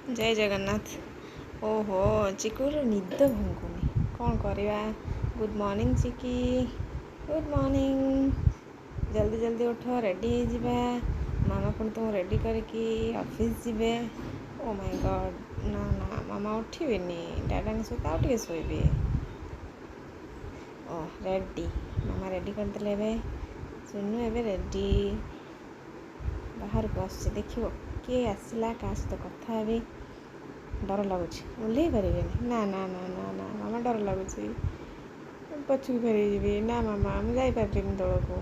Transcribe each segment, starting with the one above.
ଜୟ ଜଗନ୍ନାଥ। ଓହୋ, ଚିକୁର ନିଦ ଭାଙ୍ଗୁନି, କ'ଣ କରିବା? Good morning Chiki, good morning. ଜଲ୍ଦି ଜଲ୍ଦି ଉଠ, ରେଡ଼ି ହେଇଯିବା। ମାମା ପୁଣି ତୁମକୁ ରେଡ଼ି କରିକି ଅଫିସ୍ ଯିବେ। ଓ ମାଇ ଗଡ଼୍, ନା ନା ମାମା ଉଠିବେନି, ଡାଡ଼ାଙ୍କ ସହିତ ଆଉ ଟିକେ ଶୋଇବି। ଓ ରେଡ଼ି, ମାମା ରେଡ଼ି କରିଦେଲେ। ଏବେ ସୁନୁ ଏବେ ରେଡ଼ି, ବାହାରକୁ ଆସୁଛି। ଦେଖିବ କିଏ ଆସିଲା, କାହା ସହିତ କଥା ହେବି। ଡର ଲାଗୁଛି, ଓହ୍ଲେଇ ପାରିବେନି। ନା ନା ନା ନା ନା ମାମା, ଡର ଲାଗୁଛି, ପଛକୁ ଫେରିଯିବି। ନା ମାମା, ମୁଁ ଯାଇପାରିଲିନି ତଳକୁ।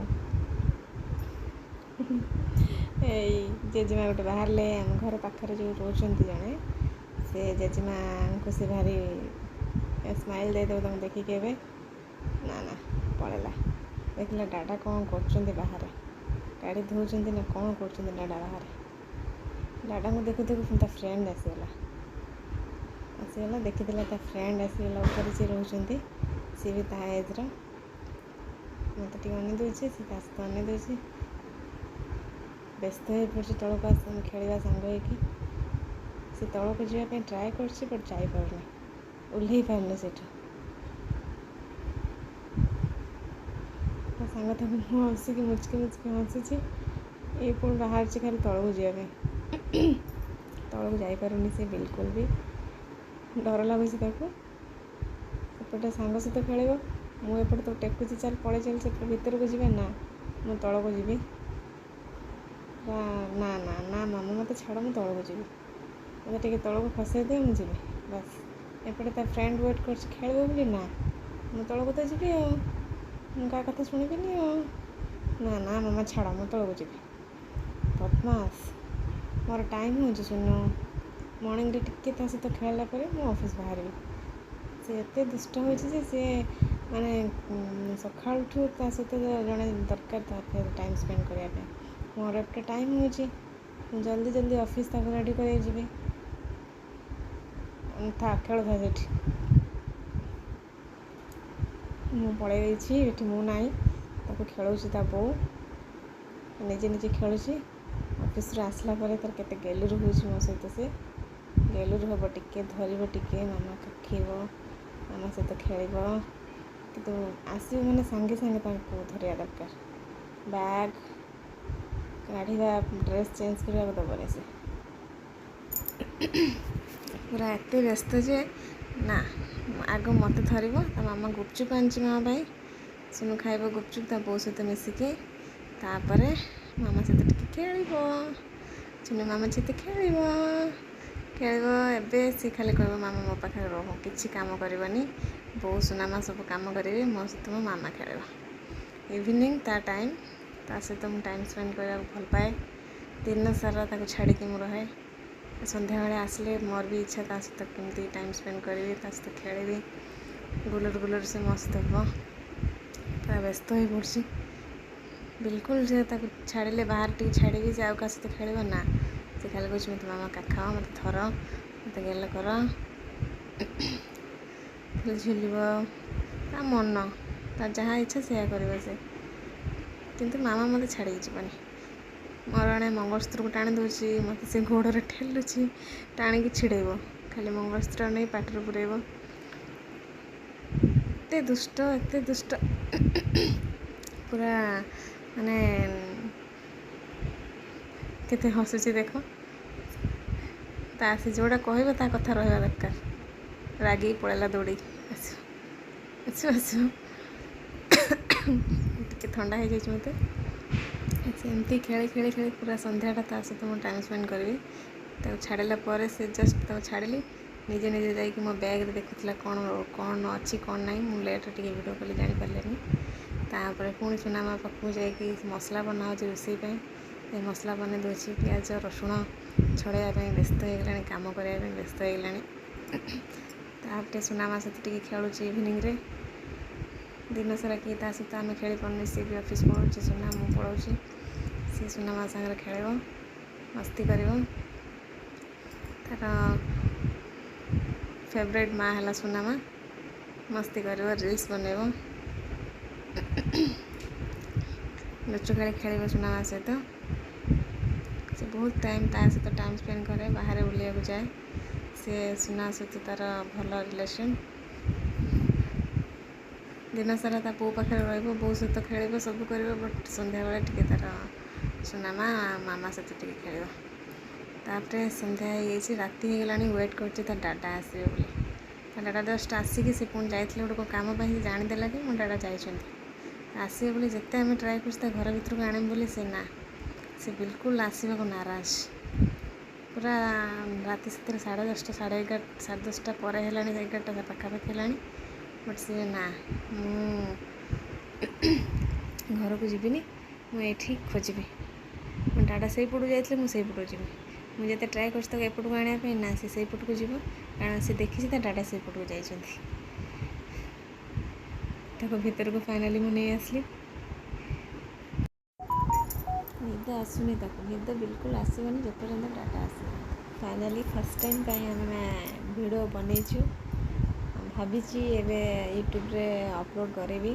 ଏଇ ଜେଜେମା ଗୋଟେ ବାହାରିଲେ, ଆମ ଘର ପାଖରେ ଯେଉଁ ରହୁଛନ୍ତି ଜଣେ, ସେ ଜେଜେମାଙ୍କୁ ସେ ଭାରି ସ୍ମାଇଲ୍ ଦେଇଦେବ ତାଙ୍କୁ ଦେଖିକି। ଏବେ ନା ନା ପଳେଇଲା, ଦେଖିଲା ଡାଡା କ'ଣ କରୁଛନ୍ତି ବାହାରେ, ଗାଡ଼ି ଧୋଉଛନ୍ତି ନା କ'ଣ କରୁଛନ୍ତି ଡାଡା ବାହାରେ। ଡାଡାଙ୍କୁ ଦେଖୁ ଦେଖୁ ପୁଣି ତା ଫ୍ରେଣ୍ଡ ଆସିଗଲା, ଆସିଗଲା, ଦେଖିଦେଲା ତା ଫ୍ରେଣ୍ଡ ଆସିଗଲା। ଉପରେ ଯିଏ ରହୁଛନ୍ତି ସିଏ ବି ତା ଏଜ୍ର। ମୋତେ ଟିକେ ଅନେଇ ଦେଉଛି, ସେ ତା ସହିତ ଅନେଇ ଦେଉଛି, ବ୍ୟସ୍ତ ହେଇପଡ଼ୁଛି। ତଳକୁ ଆସ, ଆମେ ଖେଳିବା ସାଙ୍ଗ ହେଇକି। ସେ ତଳକୁ ଯିବା ପାଇଁ ଟ୍ରାଏ କରୁଛି, ବଟ୍ ଯାଇପାରୁନି, ଓହ୍ଲେଇ ପାରୁନି ସେଠୁ। ତା ସାଙ୍ଗ ତାକୁ ହସିକି ମୁଚକି ମୁଚକି ହସୁଛି। ଇଏ ପୁଣି ବାହାରୁଛି ଖାଲି ତଳକୁ ଯିବା ପାଇଁ, ତଳକୁ ଯାଇପାରୁନି ସେ ବିଲକୁଲ ବି, ଡର ଲାଗୁଛି ତାକୁ। ସେପଟେ ସାଙ୍ଗ ସହିତ ଖେଳିବ, ମୁଁ ଏପଟେ ତାକୁ ଟେକୁଛି, ଚାଲ ପଳେଇ ଚାଲ ସେପଟେ ଭିତରକୁ ଯିବା। ନା ମୁଁ ତଳକୁ ଯିବି। ନା ନା ନା ମାମା, ମୋତେ ଛାଡ଼, ମୁଁ ତଳକୁ ଯିବି, ମୋତେ ଟିକେ ତଳକୁ ଖସେଇ ଦିଅ, ମୁଁ ଯିବି ବାସ୍। ଏପଟେ ତା ଫ୍ରେଣ୍ଡ ୱେଟ୍ କରୁଛି ଖେଳିବ ବୋଲି। ନା ମୁଁ ତଳକୁ ତ ଯିବି ଆଉ, ମୁଁ କାହା କଥା ଶୁଣିବିନି ଆଉ। ନା ନା ମାମା ଛାଡ଼, ମୁଁ ତଳକୁ ଯିବି। ବଦମାସ, ମୋର ଟାଇମ୍ ହେଉଛି ସୁନୁ। ମର୍ଣ୍ଣିଂରେ ଟିକେ ତା ସହିତ ଖେଳିଲା ପରେ ମୁଁ ଅଫିସ୍ ବାହାରିବି। ସେ ଏତେ ଦୁଷ୍ଟ ହେଉଛି ଯେ ସିଏ ମାନେ ସକାଳଠୁ ତା ସହିତ ଜଣେ ଦରକାର ତା ଟାଇମ୍ ସ୍ପେଣ୍ଡ କରିବା ପାଇଁ। ମୋର ଏପଟେ ଟାଇମ୍ ହେଉଛି, ମୁଁ ଜଲ୍ଦି ଜଲ୍ଦି ଅଫିସ୍ ତାକୁ ରେଡ଼ି କରିବାକୁ ଯିବି। ଥା, ଖେଳୁଥା ସେଠି, ମୁଁ ପଳେଇ ଯାଇଛି। ଏଠି ମୁଁ ନାହିଁ, ତାକୁ ଖେଳଉଛି ତା ବୋଉ, ନିଜେ ନିଜେ ଖେଳୁଛି। ଅଫିସରୁ ଆସିଲା ପରେ ତାର କେତେ ଗେଲୁରୁ ହେଉଛି ମୋ ସହିତ। ସେ ଗେଲୁରୁ ହେବ ଟିକେ, ଧରିବ ଟିକେ, ମାମା କାଖେଇବ, ମାମା ସହିତ ଖେଳିବ। କିନ୍ତୁ ଆସିବ ମାନେ ସାଙ୍ଗେ ସାଙ୍ଗେ ତାଙ୍କୁ ଧରିବା ଦରକାର। ବ୍ୟାଗ୍ କାଢ଼ିବା, ଡ୍ରେସ୍ ଚେଞ୍ଜ କରିବାକୁ ଦେବନି ସେ। ପୁରା ଏତେ ବ୍ୟସ୍ତ ଯେ ନା ଆଗ ମୋତେ ଧରିବ। ତା ମାମା ଗୁପଚୁପ୍ ଆଣିଛି ମାମା ପାଇଁ, ସୁନୁ ଖାଇବ ଗୁପଚୁପ୍ ତା ବୋଉ ସହିତ ମିଶିକି। ତାପରେ ମାମା ସହିତ ଟିକେ ଖେଳିବ, ସୁନୁ ମାମା ସହିତ ଖେଳିବ ଖେଳିବ। ଏବେ ସେ ଖାଲି କହିବ ମାମା ମୋ ପାଖରେ ରହ, କିଛି କାମ କରିବନି, ବୋଉ ସୁନାମା ସବୁ କାମ କରିବେ, ମୋ ସହିତ ମୋ ମାମା ଖେଳିବ। ଇଭିନିଂ ତା ଟାଇମ୍, ତା ସହିତ ମୁଁ ଟାଇମ୍ ସ୍ପେଣ୍ଡ କରିବାକୁ ଭଲ ପାଏ। ଦିନ ସାରା ତାକୁ ଛାଡ଼ିକି ମୁଁ ରହେ। ସନ୍ଧ୍ୟାବେଳେ ଆସିଲେ ମୋର ବି ଇଚ୍ଛା ତା ସହିତ କେମିତି ଟାଇମ୍ ସ୍ପେଣ୍ଡ କରିବି, ତା ସହିତ ଖେଳିବି। ଗୁଲୁର ଗୁଲୁର ସେ ମସ୍ତ ହେବ, ପୁରା ବ୍ୟସ୍ତ ହେଇପଡ଼ୁଛି ବିଲକୁଲ। ସେ ତାକୁ ଛାଡ଼ିଲେ, ବାହାରେ ଟିକେ ଛାଡ଼ିବି, ସେ ଆଉ କାହା ସହିତ ଖେଳିବ ନା। ସେ ଖାଲି କହୁଛି ମୋତେ ମାମା କାଖାଅ, ମୋତେ ଥର, ମୋତେ ଗେଲ କର, ଖାଲି ଝୁଲିବ। ତା ମନ, ତା ଯାହା ଇଚ୍ଛା ସେଇଆ କରିବ ସେ, କିନ୍ତୁ ମାମା ମୋତେ ଛାଡ଼ିକି ଯିବନି। ମୋର ଏଣେ ମଙ୍ଗଳସୂତ୍ରକୁ ଟାଣି ଦେଉଛି, ମୋତେ ସେ ଗୋଡ଼ରେ ଠେଲୁଛି, ଟାଣିକି ଛିଡ଼େଇବ, ଖାଲି ମଙ୍ଗଳସୂତ୍ର ନେଇ ପାଟିରେ ପୁରେଇବ। ଏତେ ଦୁଷ୍ଟ, ଏତେ ଦୁଷ୍ଟ, ପୁରା ମାନେ କେତେ ହସୁଛି ଦେଖ। ତା ସେ ଯେଉଁଟା କହିବ ତା କଥା ରହିବା ଦରକାର। ରାଗିକି ପଳେଇଲା ଦୌଡ଼ିକି। ଆସିବ ଆସିବ ଆସିବ। ଟିକେ ଥଣ୍ଡା ହେଇଯାଇଛି ମୋତେ। ସେମିତି ଖେଳି ଖେଳି ଖେଳି ପୁରା ସନ୍ଧ୍ୟାଟା ତା ସହିତ ମୁଁ ଟାଇମ୍ ସ୍ପେଣ୍ଡ କରିବି। ତାକୁ ଛାଡ଼ିଲା ପରେ, ସେ ଜଷ୍ଟ ତାକୁ ଛାଡ଼ିଲି, ନିଜେ ନିଜେ ଯାଇକି ମୋ ବ୍ୟାଗ୍ରେ ଦେଖୁଥିଲା କ'ଣ କ'ଣ ଅଛି କ'ଣ ନାହିଁ। ମୁଁ ଲେଟ୍ରେ ଟିକେ ଭିଡ଼ିଓ କଲି, ଜାଣିପାରିଲେନି। ତାପରେ ପୁଣି ସୁନାମା ପାଖକୁ ଯାଇକି ମସଲା ବନା ହେଉଛି ରୋଷେଇ ପାଇଁ, ସେ ମସଲା ବନେଇ ଦେଉଛି। ପିଆଜ ରସୁଣ ଛଡ଼େଇବା ପାଇଁ ବ୍ୟସ୍ତ ହେଇଗଲାଣି, କାମ କରିବା ପାଇଁ ବ୍ୟସ୍ତ ହେଇଗଲାଣି। ତାପରେ ସୁନାମା ସହିତ ଟିକେ ଖେଳୁଛି ଇଭିନିଂରେ। ଦିନ ସାରା କିଏ ତା ସହିତ ଆମେ ଖେଳିପାରୁନି, ସିଏ ବି ଅଫିସ୍ ପଳାଉଛି, ସୁନା ମୁଁ ପଳାଉଛି। ସିଏ ସୁନାମା ସାଙ୍ଗରେ ଖେଳିବ, ମସ୍ତି କରିବ। ତାର ଫେଭରେଟ୍ ମା ହେଲା ସୁନାମା। ମସ୍ତି କରିବ, ରିଲ୍ସ ବନେଇବ, ଲୁଚକାଳି ଖେଳିବ ସୁନାମା ସହିତ। ସେ ବହୁତ ଟାଇମ୍ ତା ସହିତ ଟାଇମ୍ ସ୍ପେଣ୍ଡ କରେ, ବାହାରେ ବୁଲିବାକୁ ଯାଏ। ସେ ସୁନା ସହିତ ତା'ର ଭଲ ରିଲେସନ୍। ଦିନସାରା ତା ବୋଉ ପାଖରେ ରହିବ, ବୋଉ ସହିତ ଖେଳିବ, ସବୁ କରିବ, ବଟ୍ ସନ୍ଧ୍ୟାବେଳେ ଟିକେ ତା'ର ସୁନା ମା ମାମା ସହିତ ଟିକେ ଖେଳିବ। ତାପରେ ସନ୍ଧ୍ୟା ହେଇଯାଇଛି, ରାତି ହେଇଗଲାଣି, ୱେଟ୍ କରୁଛି ତା ଡାଡା ଆସିବେ ବୋଲି। ତା ଡାଡା ଜଷ୍ଟ ଆସିକି, ସେ ପୁଣି ଯାଇଥିଲେ ଗୋଟେ କାମ ପାଇଁ, ସେ ଜାଣିଦେଲା କି ମୋ ଡାଡା ଯାଇଛନ୍ତି, ଆସିବେ ବୋଲି। ଯେତେ ଆମେ ଟ୍ରାଏ କରୁଛୁ ତା ଘର ଭିତରକୁ ଆଣିବୁ ବୋଲି, ସେ ନା, ସେ ବିଲକୁଲ ଆସିବାକୁ ନାରାଜ। ପୁରା ରାତି ସେଥିରେ 10:30, 11:30, 10:30 ପରେ ହେଲାଣି, 11ଟା ପାଖାପାଖି ହେଲାଣି, ବଟ୍ ସିଏ ନା, ମୁଁ ଘରକୁ ଯିବିନି, ମୁଁ ଏଇଠି ଖୋଜିବି। ମୋ ଡାଡା ସେଇପଟକୁ ଯାଇଥିଲେ, ମୁଁ ସେଇପଟକୁ ଯିବି। ମୁଁ ଯେତେ ଟ୍ରାଏ କରୁଛି ତାକୁ ଏପଟକୁ ଆଣିବା ପାଇଁ, ନା, ସେ ସେଇପଟକୁ ଯିବ, କାରଣ ସେ ଦେଖିଛି ତା ଡାଡା ସେଇପଟକୁ ଯାଇଛନ୍ତି। ତାକୁ ଭିତରକୁ ଫାଇନାଲି ମୁଁ ନେଇ ଆସିଲି। ନିଦ ଆସୁନି ତାକୁ, ନିଦ ବିଲକୁଲ ଆସିବନି ଯେପର୍ଯ୍ୟନ୍ତ ଡାଡା ଆସିବ। ଫାଇନାଲି ଫାର୍ଷ୍ଟ ଟାଇମ୍ ପାଇଁ ଆମେ ଭିଡ଼ିଓ ବନେଇଛୁ। ଭାବିଛି ଏବେ ୟୁଟ୍ୟୁବରେ ଅପଲୋଡ଼ କରିବି।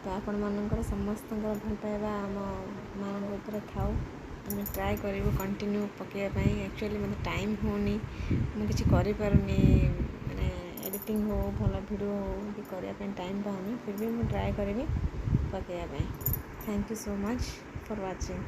ତ ଆପଣମାନଙ୍କର ସମସ୍ତଙ୍କର ଭଲ ପାଇବା ଆମ ମାନଙ୍କ ଉପରେ ଥାଉ। ଆମେ ଟ୍ରାଏ କରିବୁ କଣ୍ଟିନ୍ୟୁ ପକାଇବା ପାଇଁ। ଆକ୍ଚୁଆଲି ମୋତେ ଟାଇମ୍ ହେଉନି, ମୁଁ କିଛି କରିପାରୁନି, ମାନେ ଏଡ଼ିଟିଂ ହଉ, ଭଲ ଭିଡ଼ିଓ ହଉ କି କରିବା ପାଇଁ ଟାଇମ୍ ପାଉନି। ଫିର୍ ବି ମୁଁ ଟ୍ରାଏ କରିବି ପକାଇବା ପାଇଁ। Thank you so much for watching.